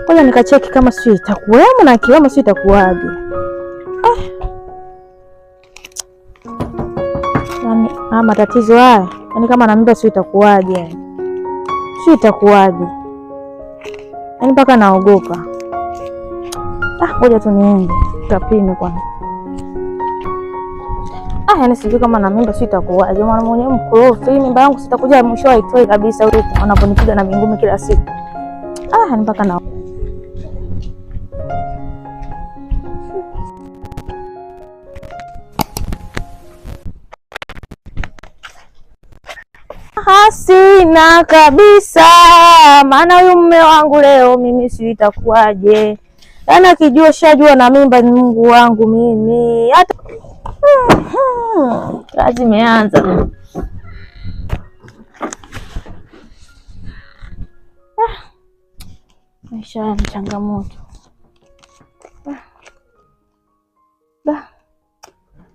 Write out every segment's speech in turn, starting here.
Ngoja nikacheki kama sio itakuwemo na kiwemo sio itakuwaje. Ah. Yaani matatizo haya. Yaani kama na mimba sio itakuwaje yani. Sio itakuwaje. Yaani mpaka naogopa. Ah, ngoja tu niende kapime kwanza. Ah, yaani sijui kama na mimba sio itakuwaje. Mwana mwenyewe mkorofi, hii mimba yangu sitakuja mwisho aitoi kabisa huko anaponipiga na mingumi kila siku. Ah, yaani mpaka na Sina kabisa, maana huyu mume wangu leo mimi sijui itakuwaje. Yaani akijua shajua na mimba ni Mungu wangu mimi. Hata kazi imeanza. Ah, maisha ni changamoto. Ah.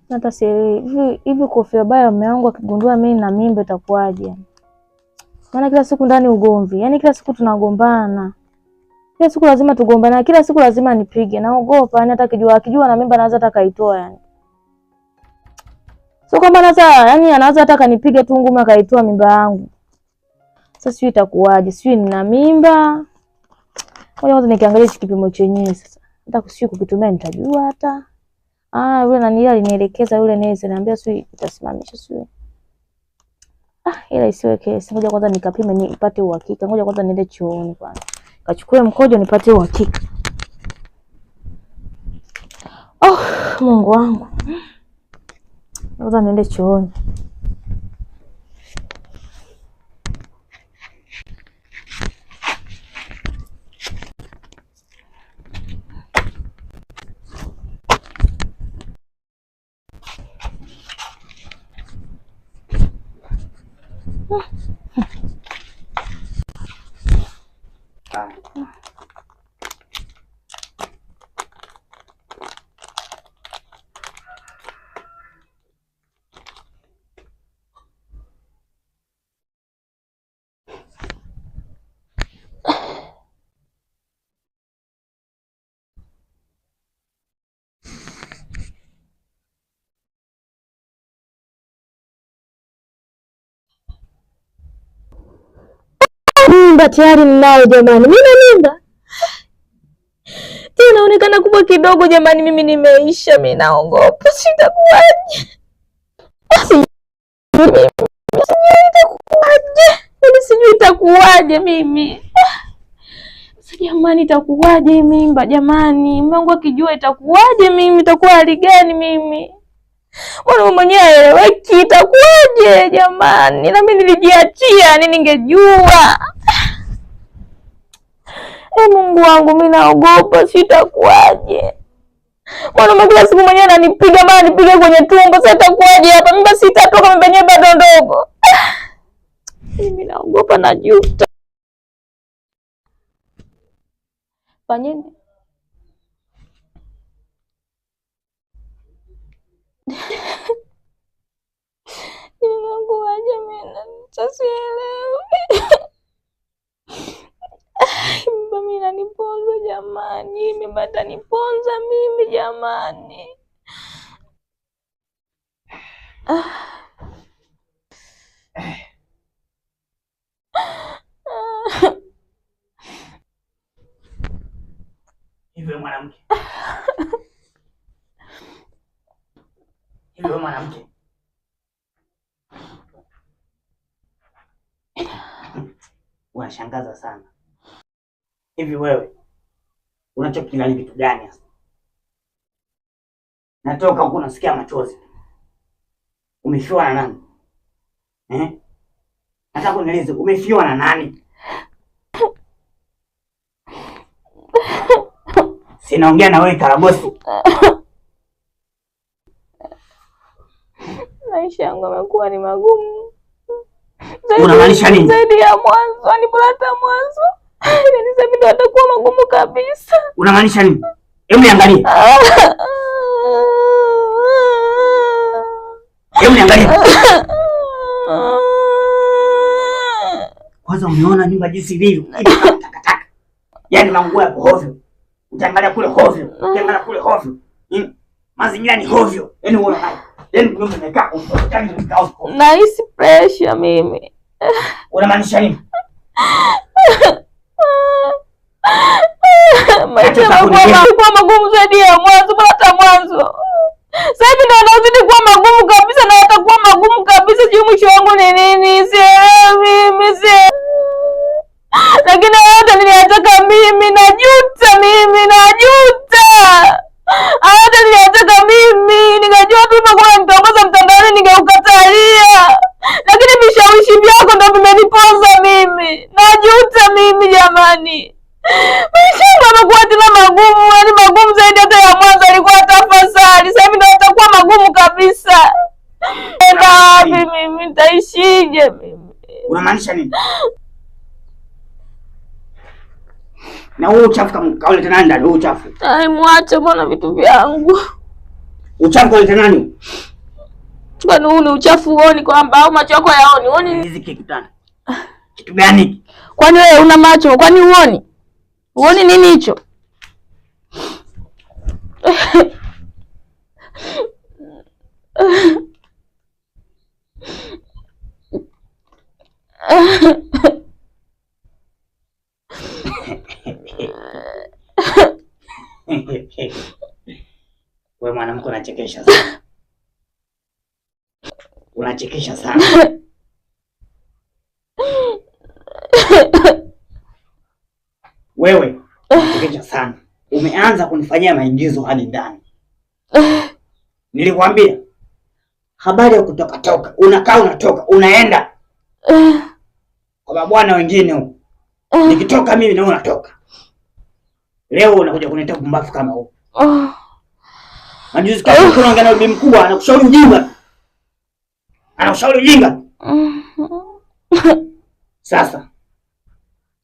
Hata sielewi hivi kofia baya mume wangu akigundua mimi na mimba itakuwaje? Maana kila siku ndani ugomvi, yaani kila siku tunagombana, kila siku lazima tugombane, kila siku lazima nipige. Naogopa yani, hata akijua na mimba anaweza hata kaitoa yani. Sio kwamba anaweza yani, anaweza hata kanipiga tu ngumi akaitoa mimba yangu. Sasa sijui itakuwaje, sijui nina mimba. Ngoja kwanza nikiangalia hichi kipimo chenyewe sasa. Hata sijui kukitumia nitajua hata. Ah, yule nani alinielekeza yule nesi, ananiambia sijui itasimamisha sijui. Ah, ila isiwe kesi. Ngoja kwanza nikapime nipate uhakika. Ngoja kwanza niende chooni kwanza. Kachukue mkojo nipate uhakika. Oh, Mungu wangu. Ngoja niende chooni. Mimba tayari ninayo jamani, mimi na mimba tena inaonekana kubwa kidogo jamani, mimi nimeisha, mimi naogopa, sitakuwaje? Sijui itakuwaje, sijui itakuwaje mimi sasa jamani, itakuwaje mimba jamani? Mungu akijua itakuwaje mimi, itakuwa hali gani mimi? Mbona mwenyewe haeleweki, itakuwaje jamani? Na mimi nilijiachia, ni ningejua. E Mungu wangu, mimi naogopa, sitakuwaje? Mwanaume kila siku mwenyewe ananipiga, mara nipiga kwenye tumbo, sasa itakuwaje hapa? Mimba sitatoka, mimba yenyewe bado ndogo. Mimi naogopa, najuta. Fanyeni inakuwaje? Mimi sielewi. Mimba mimi inaniponza jamani, mimba itaniponza mimi jamani. Hivi mwanamke, hivi mwanamke, unashangaza sana. Hivi wewe unachokila ni kitu gani sasa? Natoka huku nasikia machozi. Umefiwa na nani? Eh? Nataka unieleze umefiwa na nani? Sinaongea na wewe karagosi. Maisha yangu yamekuwa ni magumu. Unamaanisha nini? Zaidi ya mwanzo, ni bora hata mwanzo. Yaani sasa hivi ndo atakuwa magumu kabisa. Unamaanisha nini? Hebu niangalie. Hebu niangalie. Kwanza umeona nyumba jinsi ilivyo? Takataka. Yaani manguo yako hovyo. Utaangalia kule hovyo, utaangalia kule hovyo. Mazingira ni hovyo. Yaani unaona haya. Yaani mimi nimekaa huko. Nahisi pressure mimi. Unamaanisha nini? Maisha yamekuwa magumu zaidi ya mwanzo, bora hata mwanzo. Sasa hivi ndio yanazidi kuwa magumu kabisa na yatakuwa magumu kabisa. Sijui mwisho wangu ni nini. Sielewi mimi, sielewi. Lakini yote niliyataka mimi, najuta mimi, najuta. Yote niliyataka mimi, nikajua tu kwa nitongoza mtandaoni ningeukatalia. Lakini vishawishi vyako ndio vimeniponza mimi. Najuta mimi jamani. Maisha yangu yamekuwa tena magumu, yaani magumu zaidi hata ya mwanzo alikuwa tafasali. Sasa hivi ndio yatakuwa magumu kabisa. Enda wapi mimi? Nitaishije mimi? Unamaanisha nini? Na huo uchafu kama kauleta nani ndani? Huo uchafu. Ai, mwache bwana vitu vyangu. Uchafu kauleta nani? Kwani huu ni uchafu huoni kwamba au macho yako hayaoni? Huoni hizi kitu gani? Kitu gani? Kwani wewe una macho? Kwani huoni? Huoni nini hicho? Wewe mwanamke unachekesha sana. Unachekesha sana. Wewe unachekesha sana. Umeanza kunifanyia maigizo hadi ndani. Nilikwambia habari ya kutoka toka, unakaa unatoka, unaenda kwa mabwana wengine huko. Nikitoka mimi na wewe unatoka. Leo unakuja kunileta pumbavu kama huo. Majuzi kama unaongea na bibi mkubwa anakushauri ujinga. Anakushauri ujinga. Sasa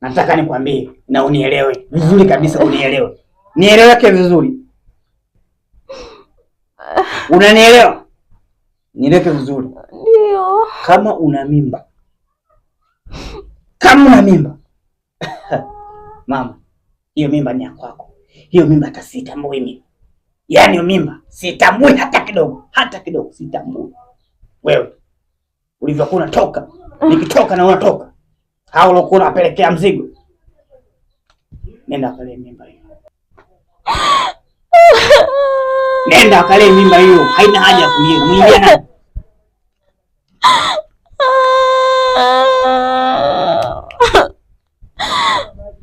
nataka nikwambie na unielewe vizuri kabisa, unielewe. Nieleweke vizuri. Unanielewa? Nieleweke vizuri. Ndio. Kama una mimba. Kama una mimba. Mama, hiyo mimba ni ya kwako. Hiyo mimba hata sitambui mimi. Yaani hiyo mimba sitambui hata kidogo, hata kidogo sitambui. Wewe ulivyokuwa unatoka, nikitoka na unatoka. Hao uliokuwa unapelekea mzigo. Nenda akalee mimba hiyo. Nenda akalee mimba hiyo, haina haja ya kulia. Mwimbia nani?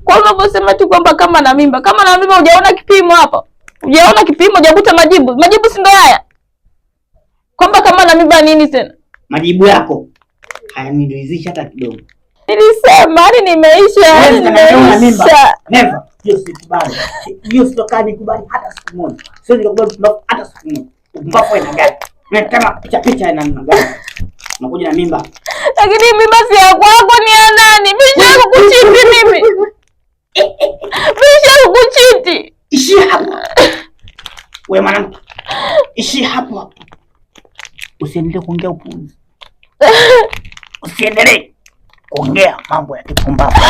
Kwa unavyosema tu kwamba kama na mimba, kama na mimba hujaona kipimo hapa. Hujaona kipimo, hujakuta majibu. Majibu si ndo haya? Kwamba kama na mimba nini tena? Majibu yako hayaniridhishi hata kidogo. Nilisema yani nimeisha, yani nimeisha. Never. Hiyo sikubali. Hiyo sitokani kubali hata siku moja. Siwezi kukubali hata siku moja. Upumbavu ina gani? Na kama picha picha ina namna gani? Unakuja na mimba. Lakini mimba si ya kwako, ni ya nani? Mimi kukuchiti mimi. Mimi kukuchiti. Ishia hapo. Wewe mwanamke. Ishia hapo hapo. Usiendelee kuongea upuuzi. Usiendelee kuongea mambo ya kipumbavu.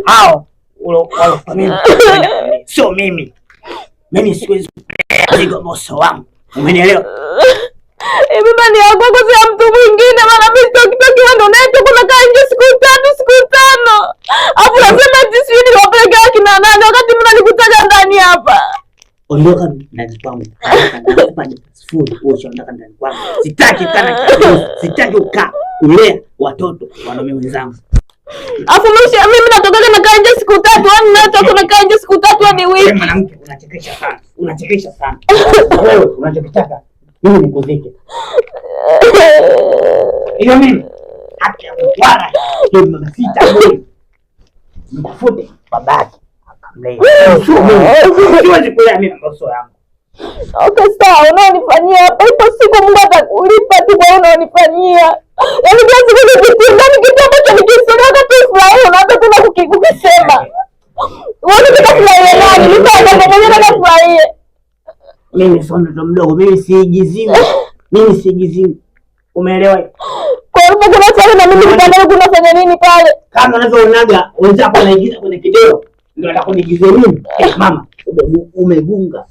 Hao sio mimi. Mimi siwezi kulea bosi wangu. Umenielewa? Mimba ni ya kwako, si ya mtu mwingine. Maana mimi sitoki, wewe ndio unayetoka unakaa nje siku 3 siku 5. Alafu unasema eti sijui niwapeleke kina nani wakati mimi nanikutaja ndani hapa. Ondoka ndani kwangu. Sifuri, wewe ondoka ndani kwangu. Sitaki tena. Sitaki ukaa kulea watoto wanaume wenzangu. Alafu mimi natoka nakaa nje siku 3, wewe unatoka unakaa nje siku 3 hadi wiki. Wewe mwanamke unachekesha sana. Unachekesha sana. Wewe unachokitaka mimi nikuzike. Hiyo mimi haki ya wala hiyo mama sitambui. Mtafute babake akamlee. Siwezi kulea mimi mboso yangu. Okay, sawa, unaonifanyia hapa ipo siku Mungu atakulipa tu kwa unaonifanyia. Yaani kila siku nikitinda ni kitu ambacho nikisema wakati furahi unaanza tena kukisema. Wewe unataka furahie nani? Mimi ndio mwenyewe nataka furahie. Mimi sio mtoto mdogo, mimi siigiziwi. Mimi siigiziwi. Umeelewa? Kwa hiyo kuna swali na mimi kitandani kunafanya nini pale? Kama unavyoonaga wenzako wanaigiza kwenye kideo, ndio atakuniigizia mimi. Mama, umegunga.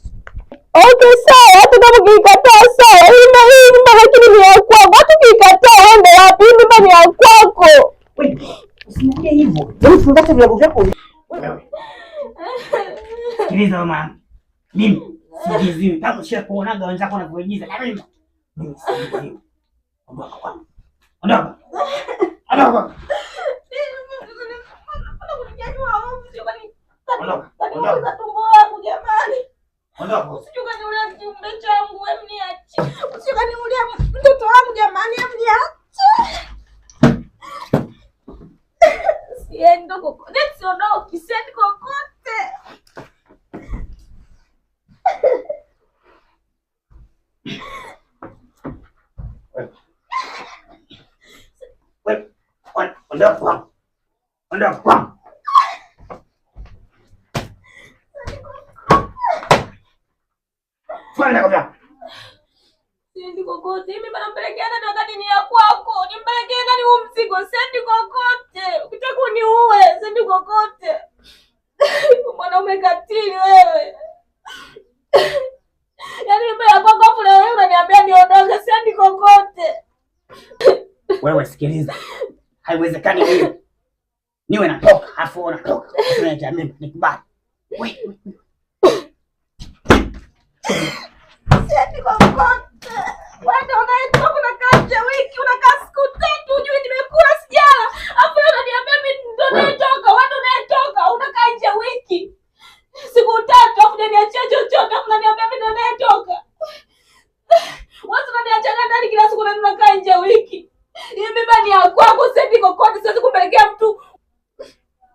Okay, sawa, hata kama ukikataa sawa. Hii mimba lakini ni ya kwako. Hata ukikataa uende wapi? Hii mimba ni ya kwako. Wewe, usiniambie hivyo. Wewe fungata vilago vyako. Wewe. Sikiliza mama. Mimi siigiziwi. Kama usha kuonaga wenzako wanavyoigiza na mimi. Mimi siigiziwi. Ondoka kwangu. Ondoka. Ondoka. Ondoka. Ondoka. Tumbo wangu jamani. Ondoka. Usijukaniulia kiumbe changu, wewe mniache. Usijukaniulia mtoto wangu jamani, mniache. Siendi kokote. Siondoki, siendi kokote. Wewe, ondoka kwangu. Ondoka kwangu. Siendi kokote. Mimi nampelekea nani wakati ni ya kwako? Nimpelekee nani huu mzigo? Siendi kokote. Ukitaka uniue, siendi kokote. Mwanaume katili wewe. Yaani mimi ya kwako afu leo wewe unaniambia niondoke, siendi kokote. Wewe sikiliza. Haiwezekani mimi niwe natoka afu unatoka. Unaniambia mimi nikubali. Wewe Siendi kokote. Wewe unaitoka unakaa nje wiki, unakaa siku tatu, hujui nimekula sijala. Afu wewe unaniambia mimi ndo naitoka, wewe ndo unaitoka, unakaa nje wiki. Siku tatu afu unaniachia chochote, afu unaniambia mimi ndo naitoka. Wewe unaniacha ndani kila siku na unakaa nje wiki. Hii mimba ni ya kwako, siendi kokote, siwezi kumpelekea mtu.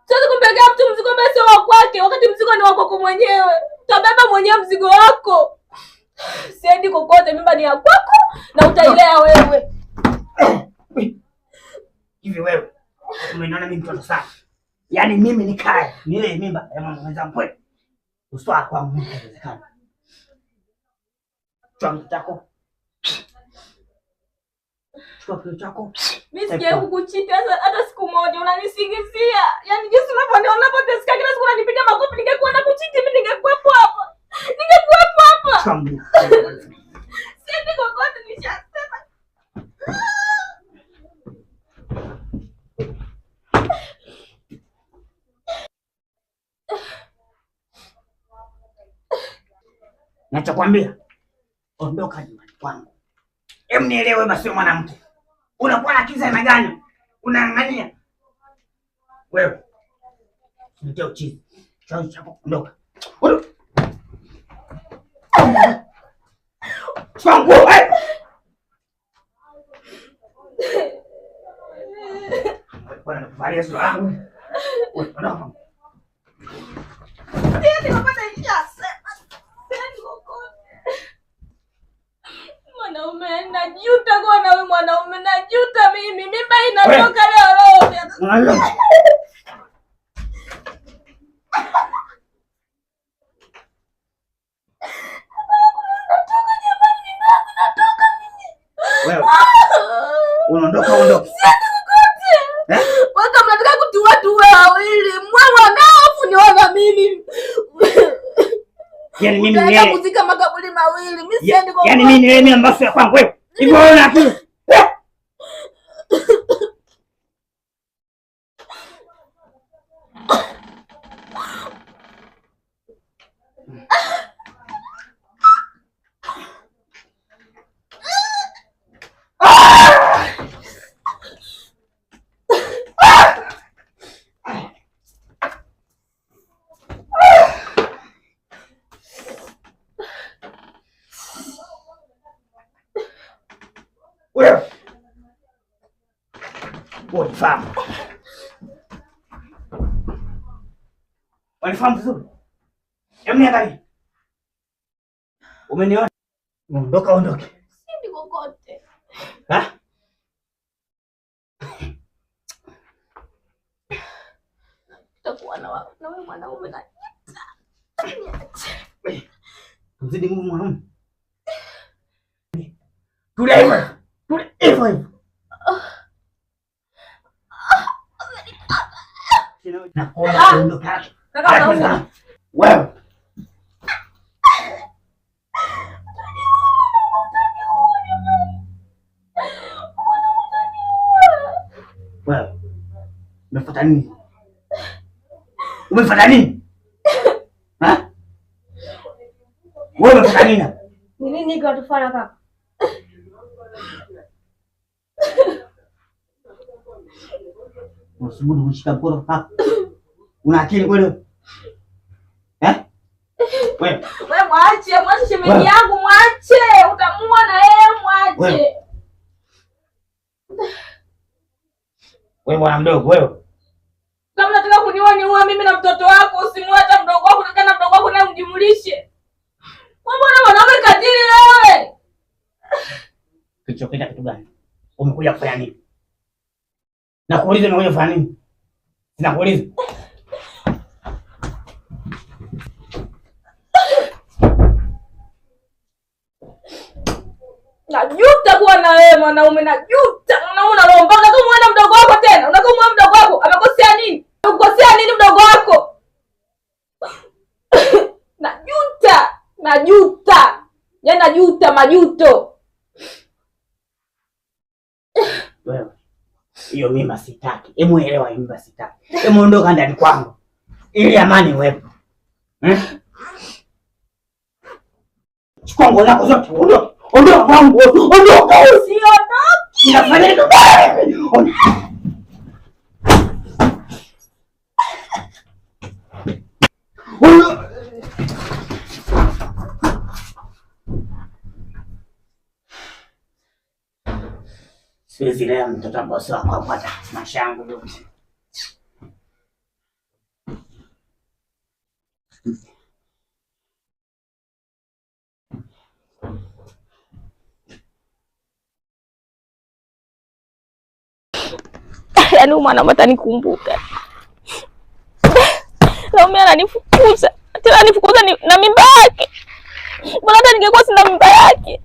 Siwezi kumpelekea mtu mzigo ambaye sio wa kwake, wakati mzigo ni wa kwako mwenyewe. Utabeba mwenyewe mzigo wako. Siendi kokote, mimba ni ya kwako na utailea wewe. Hivi wewe umeniona mimi mtoto sana? Yaani mimi nikae nile mimba ya mama mwenzangu kweli? Uswa kwangu mimi haiwezekani. Chukua mtoto chako. Chukua mtoto chako. Mimi sijawahi kukuchiti hata siku moja, unanisingizia. Yaani jinsi unavyoniona unapoteseka kila siku unanipiga makofi, ningekuwa nakuchiti mimi ningekuwepo hapa. Ningekuwepo hapa. Siendi kokote, nishasema. Nachokwambia, ondoka nyumbani kwangu. Hem, nielewe basi mwanamke. Unakuwa na kiza aina gani? Unaangania. Wewe. Nitie uchizi. Chao chako, ondoka. Ondoka. Chukua nguo, eh! Bwana nakuvalia sura yangu. Wewe ondoka. Siendi kokote, nishasema. Siendi kokote. Mwanaume najuta kuwa na wewe mwanaume, najuta mimi. Mimba inatoka leo leo. Wewe unaondoka, ondoka. Siendi kokote. Wewe kama unataka kutuua tuwe wawili. Mwe wanao afu niona mimi. Yaani mimi ni kuzika makaburi mawili. Mimi siendi kokote. Yaani mimi ni mimi ambayo ya kwangu wewe. Hivi wewe una akili? Wewe wanifahamu, wanifahamu vizuri. Hebu niangalie, umeniona? Ondoka, ondoke. Siendi kokote. Ha? Utakuwa na wewe mwanaume na niache. Mzidi nguvu mwanaume. Tulia hivyo. Tulia hivyo hivyo. Nakuomba uondoke. Kaka, wewe. Wewe. Umefuata nini? Umefuata nini? Ha? Wewe umefuata nini? Ni nini kinatufanya kaka? Unasubutu kushika mkono hapa. Una akili kweli? Eh? Wewe. Wewe mwache, mwache shemeji yangu, mwache. Utamua na yeye mwache. Wewe bwana mdogo wewe. Kama unataka kuniua niua mimi na mtoto wako, usimuue hata mdogo wako, unataka na mdogo wako naye umjumulishe. Mbona mwanaume katili wewe? Kilichokita kitu gani? Umekuja kufanya nini? Nakuuliza umekuja kufanya nini? Sinakuuliza. Najuta kuwa na wewe mwanaume, najuta. Mwanaume unalomba, unataka muone mdogo wako tena? Unataka muone mdogo wako? Amekosea nini? Amekosea nini mdogo wako? Najuta, najuta. Yaani najuta majuto. Wewe. Hiyo mimba sitaki. Hebu elewa hiyo mimba sitaki. Hebu ondoka ndani kwangu. Ili amani iwepo. Eh? Chukua nguo zako zote, ondoka. Ondoka kwangu. Ondoka. Usiondoke. Ninafanya nini? Ondoka. Siwezi lea mtoto ambao sio wa hata maisha yangu yote. Yaani huyu mwanaume atanikumbuka. Leo mimi ananifukuza. Tena anifukuza na mimba yake. Mbona hata ningekuwa sina mimba yake.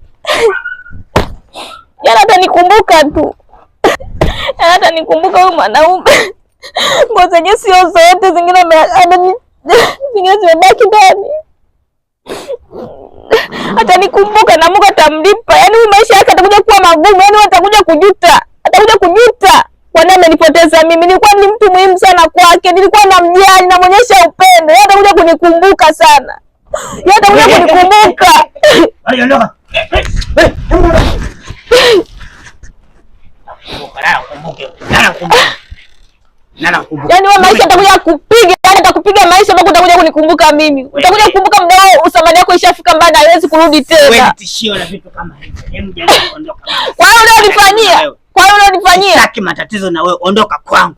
Yaani atanikumbuka tu. Yaani atanikumbuka huyu mwanaume. Nguo zenyewe sio zote, zingine zingine zimebaki ndani. Atanikumbuka na Mungu atamlipa. Yaani huyu maisha yake atakuja kuwa magumu. Yaani atakuja kujuta. Atakuja kujuta. Kwa nini amenipoteza mimi? Nilikuwa ni mtu muhimu sana kwake. Nilikuwa namjali, namuonyesha upendo. Yeye atakuja kunikumbuka sana. Yeye atakuja kunikumbuka. Ondoka. Yaani wewe maisha atakuja kupiga, yaani atakupiga maisha mpaka utakuja kunikumbuka mimi. Utakuja kukumbuka muda wao usamani yako ishafika mbali haiwezi kurudi tena. Wewe tishio la vitu kama hivyo. Hebu jaribu ondoka. Kwa hiyo unanifanyia? Kwa hiyo unanifanyia? Sitaki matatizo na wewe, ondoka kwangu.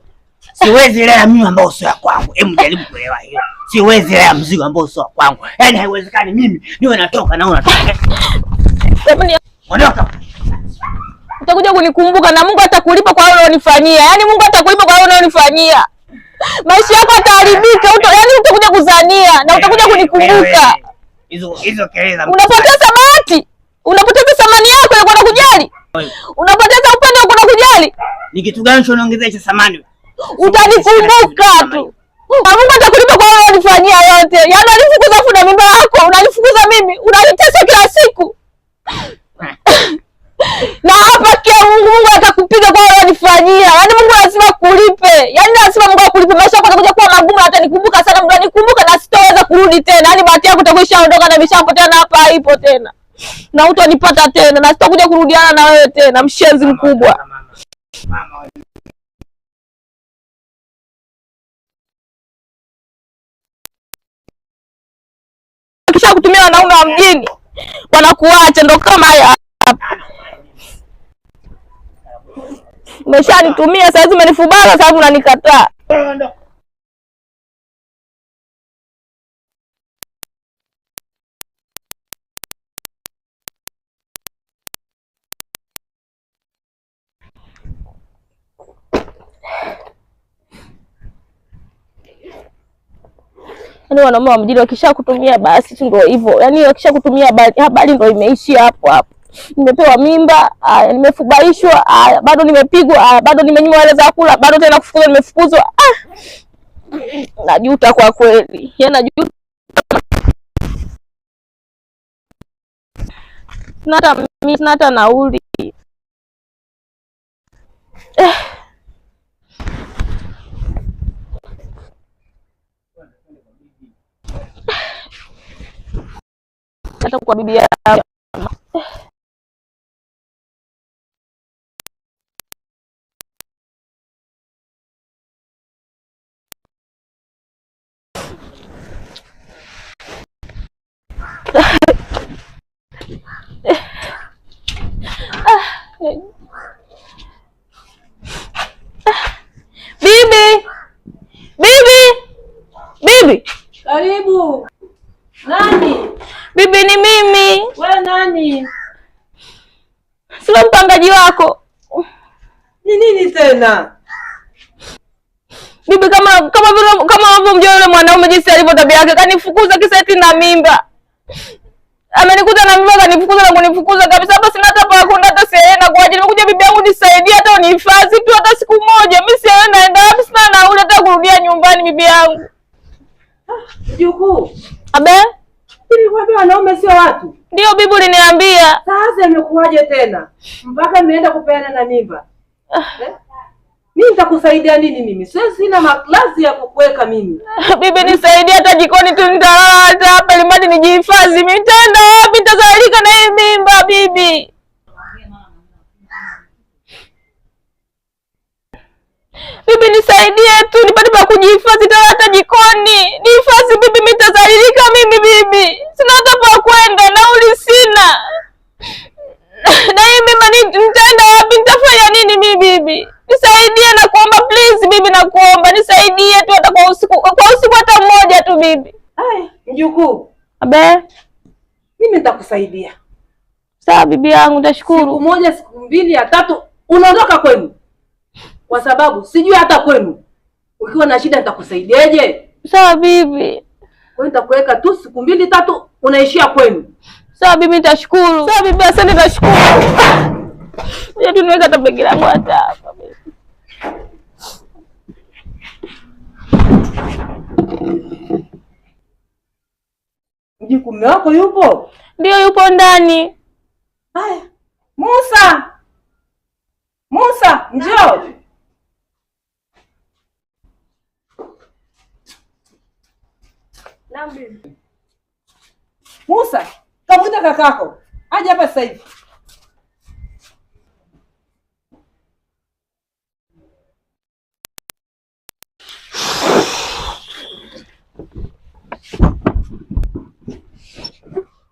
Siwezi lea mimi ambao sio ya kwangu. Hebu jaribu kuelewa hiyo. Siwezi lea mzigo ambao sio kwangu. Yaani haiwezekani mimi niwe natoka na wewe unatoka. Ondoka. Utakuja kunikumbuka na Mungu atakulipa kwa yale ulionifanyia. Yaani Mungu atakulipa kwa yale ulionifanyia. Maisha yako yataharibika, yaani utakuja kuzania na utakuja kunikumbuka. Hizo kelele. Unapoteza bahati. Unapoteza thamani yako ya kwenda kujali. Unapoteza upendo wa kwenda kujali. Ni kitu gani unaongezea cha thamani? Utanikumbuka tu. Na Mungu atakulipa kwa yale ulionifanyia yote. Yaani unanifukuza funa mimba yako, unanifukuza mimi, unanitesa kila siku. Na hapa kia Mungu atakupiga kwa yale ulionifanyia. Yaani Mungu lazima akulipe. Yaani lazima Mungu akulipe. Maisha yako yatakuja kuwa magumu na atanikumbuka sana, Mungu anikumbuka na sitoweza kurudi tena. Yaani bahati yako itakuwa ishaondoka na imeshapotea na hapa haipo tena. Na utanipata tena na sitakuja kurudiana na wewe tena, mshenzi mkubwa. Kisha kutumia wanaume wa mjini wanakuacha, ndo kama haya hapa. Umeshanitumia sasa hivi umenifubana sababu unanikataa. Yaani wanaume wa mjini wakishakutumia basi tu ndio hivyo. Yaani wakishakutumia habari ndio imeishia hapo hapo. Nimepewa mimba, haya, nimefubaishwa, haya, bado nimepigwa, haya, bado nimenyimwa hela za kula, bado tena kufukuzwa, nimefukuzwa. Ah! Najuta kwa kweli. Yaani najuta. Sina hata mimi, sina hata nauli. Hata kwa bibi yangu. Bibi! Bibi! Bibi! Karibu. Nani? Bibi ni mimi. We nani? Sio mpangaji wako. Ni nini tena? Bibi, kama kama vile kama unavyomjua yule mwanaume jinsi alivyo tabia yake, kanifukuza kisa eti na mimba. Amenikuta na mimba kanifukuza na kunifukuza kabisa. Hapa sina hata pa kwenda, hata sienda kwa ajili. Nimekuja bibi yangu nisaidie, hata unihifadhi tu hata siku moja. Mimi sienda, naenda wapi? Sina nauli hata kurudia nyumbani bibi yangu. Mjukuu. Abe? Nilikwambia wanaume sio watu. Ndio bibi uliniambia. Sasa imekuwaje tena? Mpaka nimeenda kupeana na mimba. Eh? Mimi nitakusaidia nini mimi? Sasa sina maklasi ya kukuweka mimi. Bibi nisaidie hata jikoni tu nitalala hata hapa limadi nijihifadhi. Mimi nitaenda wapi? Nitazalika na hii mimba bibi. Bibi nisaidie tu nipate pa kujihifadhi tena hata jikoni. Nihifadhi bibi, mimi nitazalilika mimi bibi. Sina hata pa kwenda, nauli sina. Na hii mimba nitaenda wapi? Nitafanya nini mimi bibi? Nisaidie na kuomba please bibi, na kuomba nisaidie tu hata kwa usiku hata mmoja tu bibi. Ai, mjukuu. Abe? Mimi nitakusaidia. Sawa bibi yangu, nitashukuru. Siku moja, siku mbili, ya tatu unaondoka kwenu. Kwa sababu sijui hata kwenu. Ukiwa na shida nitakusaidiaje? Sawa bibi. Kwa hiyo nitakuweka tu siku mbili tatu unaishia kwenu. Sawa bibi, nitashukuru. Sawa bibi, asante, nitashukuru. Ngoja tu niweke hata begi langu hata hapa bibi. Mjukuu, mume wako yupo? Ndio, yupo ndani. Haya. Musa. Musa, njoo. Naam bibi. Musa, kamuita kakako. Aje hapa sasa hivi.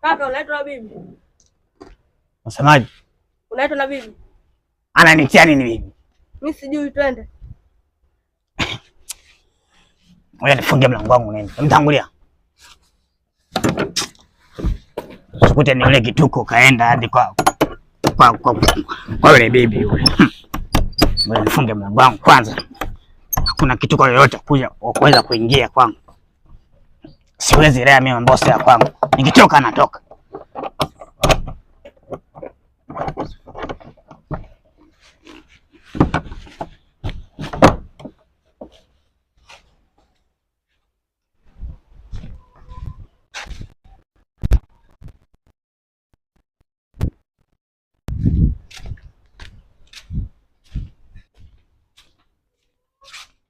Kaka, unaitwa na bibi? Unasemaje? Unaitwa na bibi? Ananitia nini bibi? Mimi sijui, twende. Ngoja nifunge mlango wangu nende. Mtangulia. Usikute ni yule kituko kaenda hadi kwa yule bibi yule. Ngoja nifunge mlango wangu kwanza. Hakuna kituko yoyote kuja kuweza kuingia kwangu. Siwezi lea mimi mambo ya kwangu. Nikitoka natoka.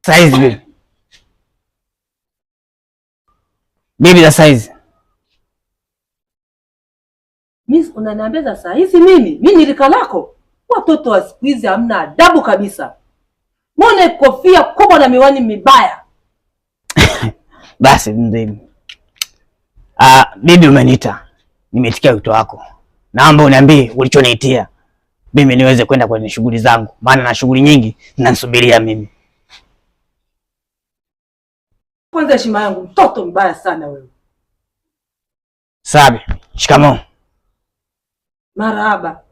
Saizi bibi. Bibi za saizi. Mimi unaniambia za saizi mimi? Mimi ni rika lako. Watoto wa siku hizi hamna adabu kabisa. Muone kofia kubwa na miwani mibaya. Basi bibi. Bibi umeniita. Nimeitikia wito wako. Naomba uniambie ulichoniitia. Mimi niweze kwenda kwenye shughuli zangu, maana na shughuli nyingi zinanisubiria mimi. Kwanza heshima yangu, mtoto mbaya sana wewe. Sabi, shikamoo. Marahaba.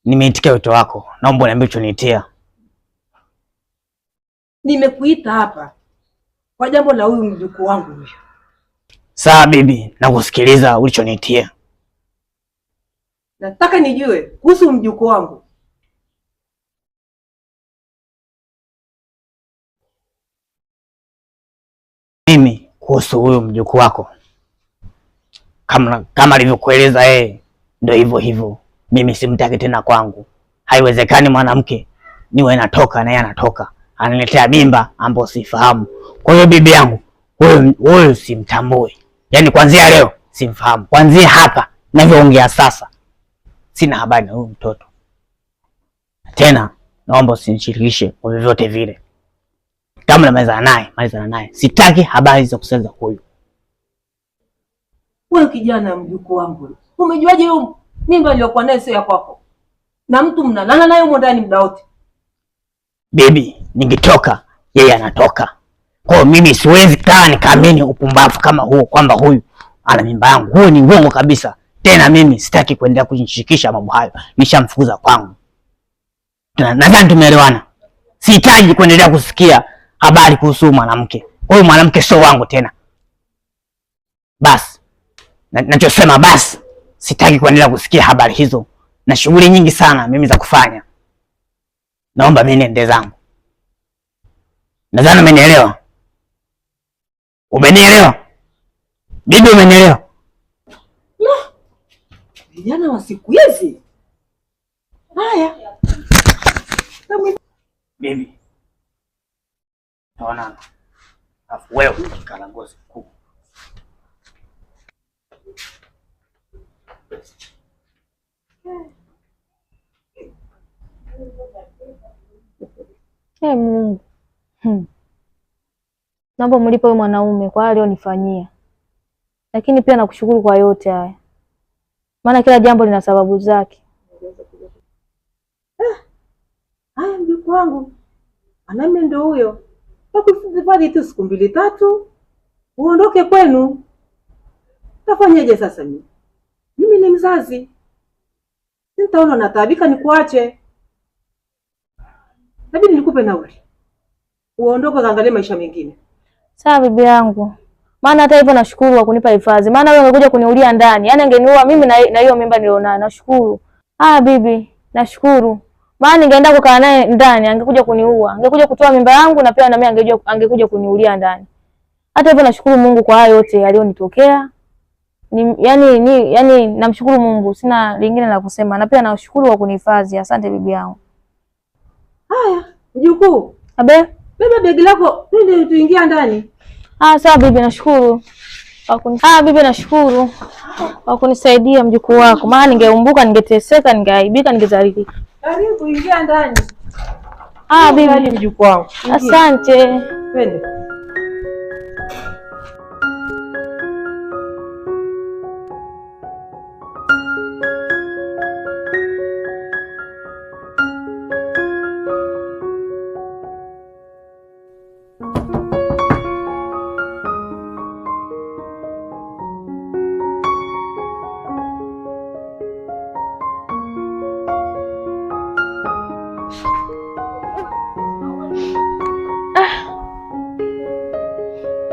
Nimeitikia wito wako. Naomba uniambie ulichoniitia. Nimekuita hapa kwa jambo la huyu mjukuu wangu huyu. Sawa bibi, nakusikiliza ulichonitia. Nataka nijue kuhusu mjukuu wangu. Mimi kuhusu huyu mjukuu wako, kama alivyokueleza yeye, ndio hivyo hivyo. Mimi simtaki tena kwangu. Haiwezekani mwanamke niwe natoka na yeye anatoka, ananiletea mimba ambayo sifahamu. Kwa hiyo bibi yangu, huyu simtambui. Yaani kuanzia leo simfahamu. Kuanzia hapa ninavyoongea sasa sina habari na huyu mtoto. Tena naomba usinishirikishe kwa vyovyote vile. Kama namalizana naye, malizana naye. Sitaki habari za kusema huyu. Wewe kijana mjukuu wangu, umejuaje hiyo mimba iliyokuwa nayo sio ya kwako? Na mtu mnalala naye humo ndani muda wote. Bibi, ningetoka yeye anatoka. Kwa hiyo mimi siwezi kaa nikaamini upumbavu kama huo kwamba huyu ana mimba yangu. Huo ni uongo kabisa. Tena mimi sitaki kuendelea kujishirikisha mambo hayo. Nishamfukuza kwangu. Nadhani tumeelewana. Sihitaji kuendelea kusikia habari kuhusu mwanamke. Huyu mwanamke sio wangu tena. Basi. Nachosema basi, sitaki kuendelea kusikia habari hizo. Na shughuli nyingi sana mimi za kufanya. Naomba mimi niende zangu. Nadhani umenielewa. Umenielewa? Bibi, umenielewa? La. Vijana wa siku hizi. Haya. Bibi. Taonana. Afu wewe kalangozi mkuu. Ee Mungu. Naomba mlipe huyu mwanaume kwa aliyonifanyia. Lakini pia nakushukuru kwa yote haya. Maana kila jambo lina sababu zake. Haya mjukuu wangu. Mwanamume ndio huyo. Takuhifadhi tu siku 2 3 uondoke kwenu. Tafanyeje sasa mimi? Mimi ni mzazi. Nitaona nataabika nikuache. Nabidi nikupe nauli. Uondoke kaangalie maisha mengine. Sawa bibi yangu. Maana hata hivyo nashukuru kwa kunipa hifadhi. Maana wewe ungekuja kuniulia ndani. Yaani angeniua mimi na hiyo mimba nilionayo. Nashukuru. Ah bibi, nashukuru. Maana ningeenda kukaa naye ndani angekuja kuniua. Angekuja kutoa mimba yangu na pia na mimi angekuja kuniulia ndani. Hata hivyo nashukuru Mungu kwa hayo yote yaliyonitokea. Yaani namshukuru Mungu, sina lingine la kusema. Na pia nashukuru kwa kunihifadhi. Asante bibi yangu. Haya, mjukuu. Abe, beba begi lako twende tuingia ndani. Ah sawa bibi, nashukuru. Bibi nashukuru kwa kunisaidia mjukuu wako. Maana ningeumbuka, ningeteseka, ningeaibika, ningezalilika. Karibu ingia ndani. Ah bibi, mjukuu wangu. Asante. Twende.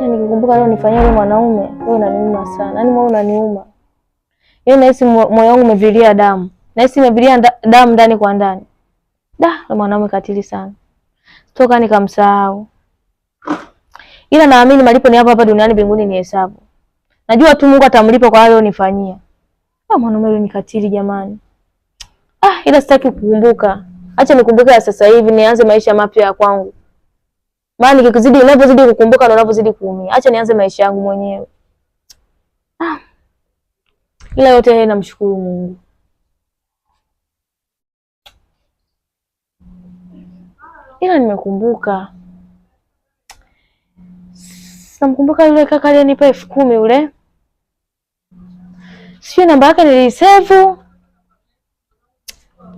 Nikikumbuka leo nifanyia yule mwanaume, wewe unaniuma sana. Yaani moyo unaniuma. Yaani nahisi moyo wangu umevilia damu. Nahisi imevilia damu ndani kwa ndani. Da, yule mwanaume katili sana. Sitoka nikamsahau. Ila naamini malipo ni hapa hapa duniani, mbinguni ni hesabu. Najua tu Mungu atamlipa kwa hayo nifanyia. Ah, mwanaume yule ni katili jamani. Ah, ila sitaki kukumbuka. Acha nikumbuke ya sasa hivi nianze maisha mapya ya kwangu. Maana nikikuzidi, ninapozidi kukumbuka ndio ninapozidi kuumia. Acha nianze maisha yangu mwenyewe. Ah. Ila yote haya namshukuru Mungu. Ila nimekumbuka. Namkumbuka yule kaka aliyenipa 10,000 yule. Sio namba yake nilisave.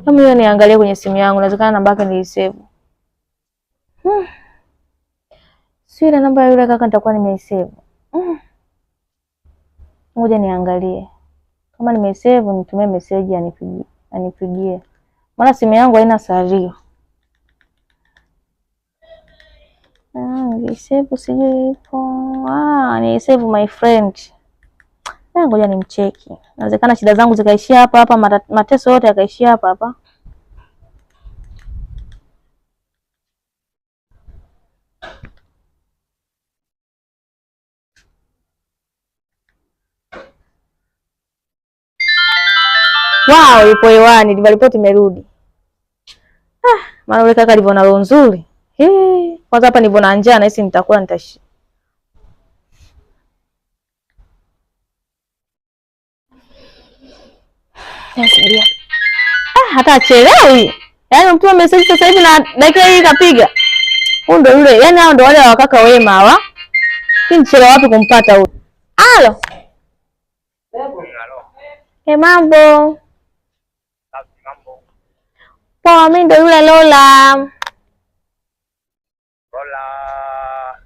Kama hiyo niangalie kwenye simu yangu, inawezekana namba yake nilisave. Sio ile namba yule kaka nitakuwa nimeisave. Ngoja niangalie. Kama nimeisave nitumie message anipigie. Maana simu yangu haina salio. Nilisave sijui ipo. Ah, ni save my friend. Ngoja nimcheki. Inawezekana shida zangu zikaishia hapa hapa, mateso yote yakaishia hapa hapa. Wow, yupo hewani, Diva Report imerudi. Ah, maana yule kaka alivyo na roho nzuri. Kwanza hapa nilivyo na njaa nahisi nitakula nitashi. Ah, hata achelewi. Yaani mtuma message sasa hivi na dakika hii kapiga. Huyu ndo yule, yaani hao ndo wale wa kaka wema hawa. Nichelewa wapi kumpata huyu? Halo. Eh, mambo. Poa, mimi ndo yule Lola.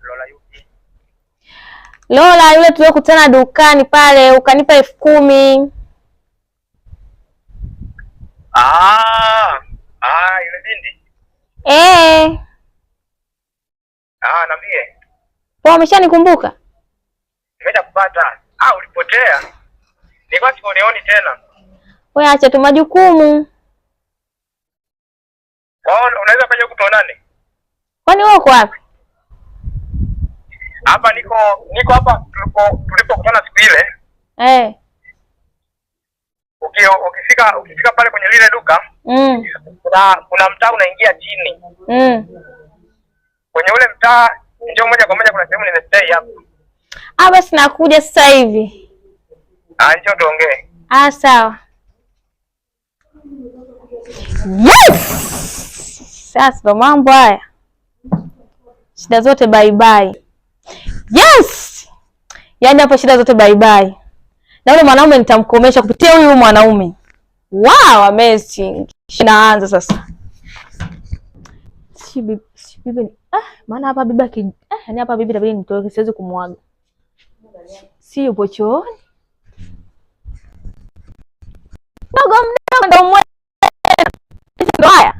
Lola yupi? Lola yule tuliyokutana dukani pale ukanipa 10,000. Yule binti. Eh. Ah, niambie. Poa, umeshanikumbuka? Nimeshakupata. Ah, ulipotea. Nilikuwa sikuoni tena. Wewe acha tu majukumu. Kwa unaweza kaja huku tuonane? Kwani wewe uko wapi? Hapa niko hapa tulipokutana siku ile. Eh. Ukifika pale kwenye lile duka, kuna mtaa unaingia chini. Kwenye ule mtaa njoo moja kwa moja kuna sehemu nimestay hapo. Ah, basi nakuja sasa hivi. Ah, njoo tuongee. Ah, sawa. Yes! Sasa ndo mambo haya. Shida zote bye bye. Yes! Yaani hapo shida zote bye bye. Na yule mwanaume nitamkomesha kupitia huyu mwanaume. Wow, amazing. Naanza sasa. Si bibi. Ah, maana hapa bibi yani hapa bibi itabidi nitoke, siwezi kumwaga. Si yupo chooni. Mdogo mdogo ndo mwe. Ndo haya.